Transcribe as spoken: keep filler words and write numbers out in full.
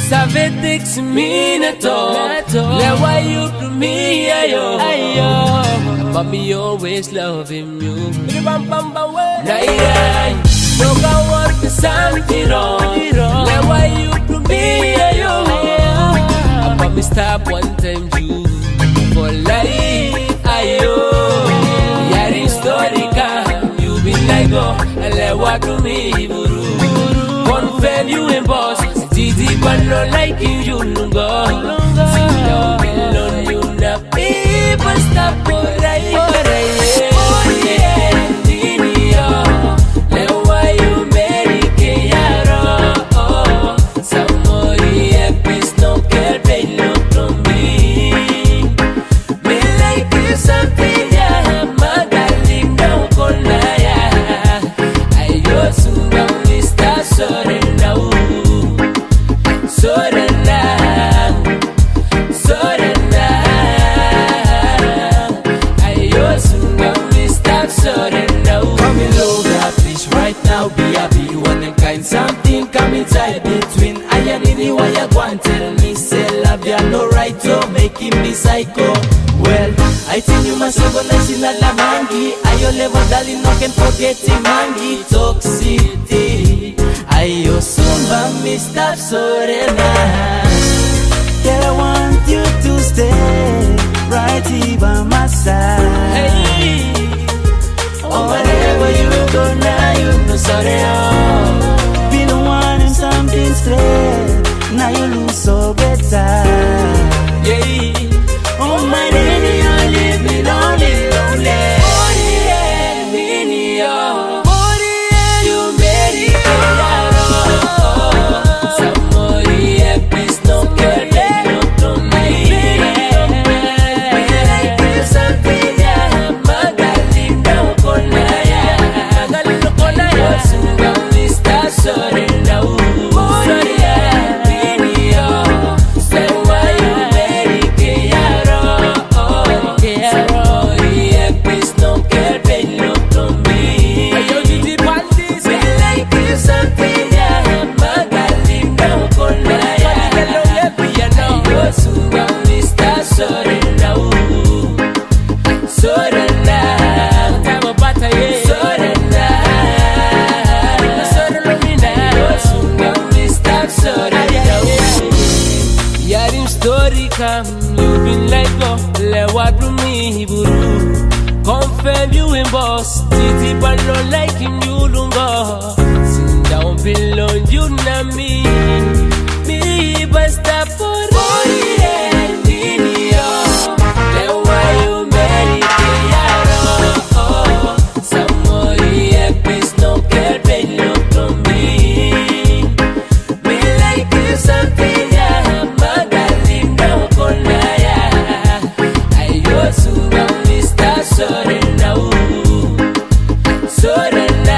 Save teks mi na tok, na tok, le wai yu blu mi ayo. Ayo. But mi always love him you. Bidi bam bam bam we. Na yai, no go work the something wrong. Le wai yu blu mi ayo. But mi stap one time you for life ayo. Yari story ka, you be like go, le wai blu mi buru. Confirm you and boss. Didi balo like you lungo. Sila bilon you na people stop orai. Orai. Orai. Dini yo. Lewa you meri ke yaro. Samori e pis no kel pe no to mi. Me like you something ya. Magaling daw ko na ya. Ayo sundang lista sore na u. Sorena, sorena. Ayo sungau mi stap sorena. Come in love that bitch right now, B I B. One them kind something come inside between. Aya nini waya guan tell me say love ya no right to make him be psycho. Well, I think you must have a nice in la mangi. Ayo level darling no can forget him mangi toxicity. Ayo sumba mi stap sorena. Girl, I want you to stay right here by my side. Hey. Oh, wherever you go now, you no sorry. Oh. Been wanting something straight, now you lose so better. Yeah. Oh, my lady, you leave me lonely, lonely. Body and mini, oh. Body and you made it, yeah. Somebody and peace don't care, they don't, don't need. Be like you something, yeah. Magaling daw ko na ya. Magaling ko na ya. Sungau mi stap sorena. Sorry, yeah. Bini, oh. Say why you made it, yeah. Yarim story kam, you bin like go, le wadu mi buru. Confirm you in boss, titi palo like in you lungo. Sit down below you na me. Me basta por morir en niño. Le why you marry Kiaro? Samori e pis no kel pe no to me. Me like you something ya, Magalinda o Konaya. Ayo sunga mista sorena u. Sorena,